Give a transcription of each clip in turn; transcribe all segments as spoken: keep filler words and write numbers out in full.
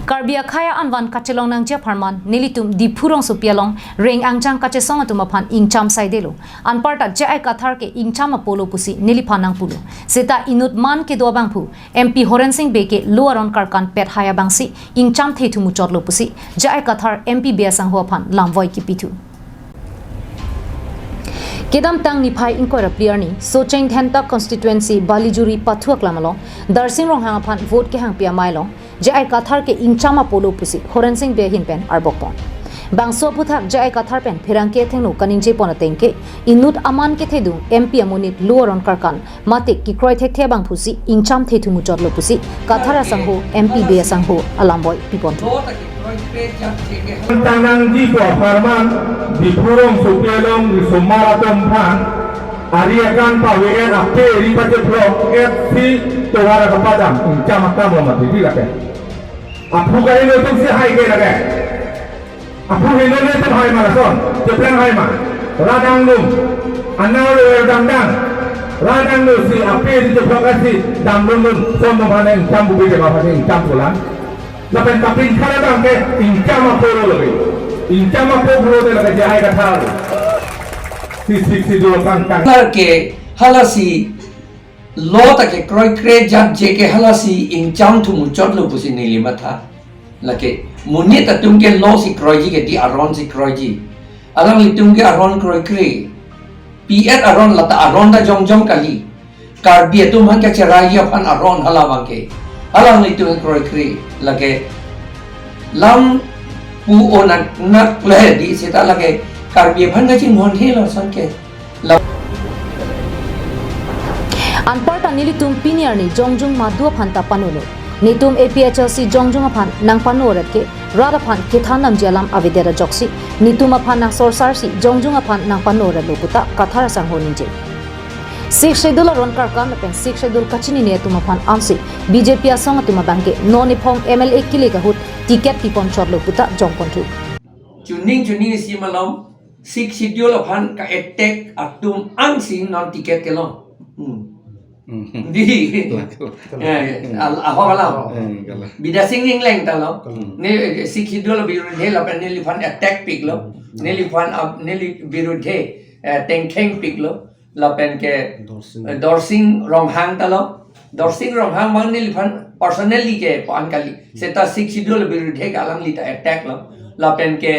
Karbi akhei anvan kachelong nangji apharman nelitum Diphu rongsopi along reng angjang kachesong atum aphan ingcham saidelo. Anparta J I Kathar ke ingcham apolo pusi neliphan nangpulo. Seta inut man kedo abangphu M P Horen Sing Bey ke lo aron karkan pet hai abangsi ingchamthe thu muchotlo pusi J I Kathar M P Bey asangho aphan lamvoi kipithu. Kedamtang niphai ingkoi ra phli arni Socheng Dhenta constituency Balijuri pathu aklam along Darsing Ronghang aphan vote kehangpi amei along J I Kathar ke ingcham apolo pusi Horen Sing Bey ahin pen arbokpon. Bangso aphuthak J I Kathar pen pherangke athengno kaningjepon ateng ke inut aman kethedung M P amonit lo aron karkan mate kekroi thekthe abangphusi ingchamthe thu muchotlo pusi Kathar asangho M P Bey asangho alamvoi piponthu. Tang nangji pu apharman Diphu rongsopi along risomar atum aphan ari akan pavir ape ri pachephlok et si tovar kapadam ingcham akam lo mati di lake. Aphu kaheno atum si hai ke lake. Aphu heno le atum hai ma lason, cheplang hai ma. Radang lum, anau lo er dangdang. Radang lo si ape ri chephlok asi dam lum lum, som mo bhane ingcham bubi ke ma bhane ingcham pulang. Lapen kapin khala bang ke ingcham apolo lagi. Ingcham apolo de lagi J I Kathar. Si si si dua kang kang. Lar ke halasi lo ta kekroikre jat je ke halasi ingcham thu muchotlo pusi neli matha. Lake monit atum ke lo si kroiji ke di aron si kroiji. Alanglitum ke aron kroikre. P F aron lata aron ta jongjong kali. Karbi atum aphan kacheraiji aphan aron hala bang ke. Alanglitum kroikre lake lam pu onak nak le di seta lake Karbi aphan kachinghon he lason ke. Anparta nelitum pini arni jongjung madu aphan ta panulo. Netum A P H L C jongjung aphan nangpanu ret ke rat aphan kethan namji alam avedet ajoksi netum aphan nangsorsarsi jongjung aphan nangpanu retlo puta Kathar asangho ningje. Sixth Schedule aron karkan lapen Sixth Schedule kachinine atum aphan ansi B J P asong atum abang ke non ephong M L A kilik ahut ticket pipon chotlo puta jongponthu. Chuning chuning isi malom Sixth Schedule aphan ka-attack atum ansi non ticket kelong. Hmm. Hmm. Di. Lato. Eh, al-, ahok alam. Hmm, kalang. Bidya Sing Engleng ta lo. Kalang. Ne, eh, Sixth Schedule birudhe lapen neliphan attack piklo. Hmm. Neliphan ab-, neli birudhe, eh, tengkheng piklo. Lapen ke, Dorsing. Eh, Dorsing Ronghang ta lo. Dorsing Ronghang bang neliphan personally ke po-an kali. Seta Sixth Schedule birudhe ke alangli ta attack lo. Lapen ke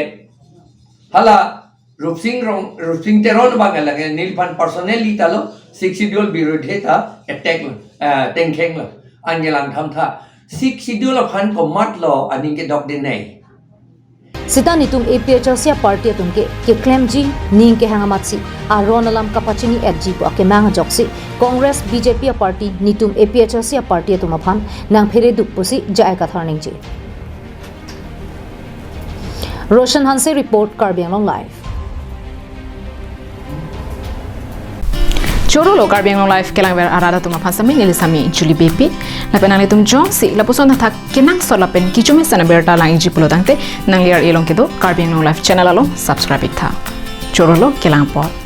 hala Rupsing Rong, Rupsing Teron bang lake neliphan personally ta lo, Sixth Schedule birudhe ta attack lo, eh, tengkheng lo, anjelang thamtha. Sixth Schedule aphan komatlo aning kedok denei. Seta netum A P H L C aparty atum ke keklemji ning kehang amatsi aron alam kapachini etji pu akemang ajoksi Congress B J P aparty netum A P H L C aparty atum aphan nangphere duk pusi J I Kathar ningje. Roshan Hanse report, Karbi Anglong Live. Choro lo Karbi Anglong Live kelangver arat atum aphan sami neli sami Julie Beypi. Lapen nanglitum jongsi lapuson thakthak kenangsot lapen kechomesen abirta langji pulo tangte nangli ar-e along kedo Karbi Anglong Live channel along subscribe iktha. Choro lo kelang apot.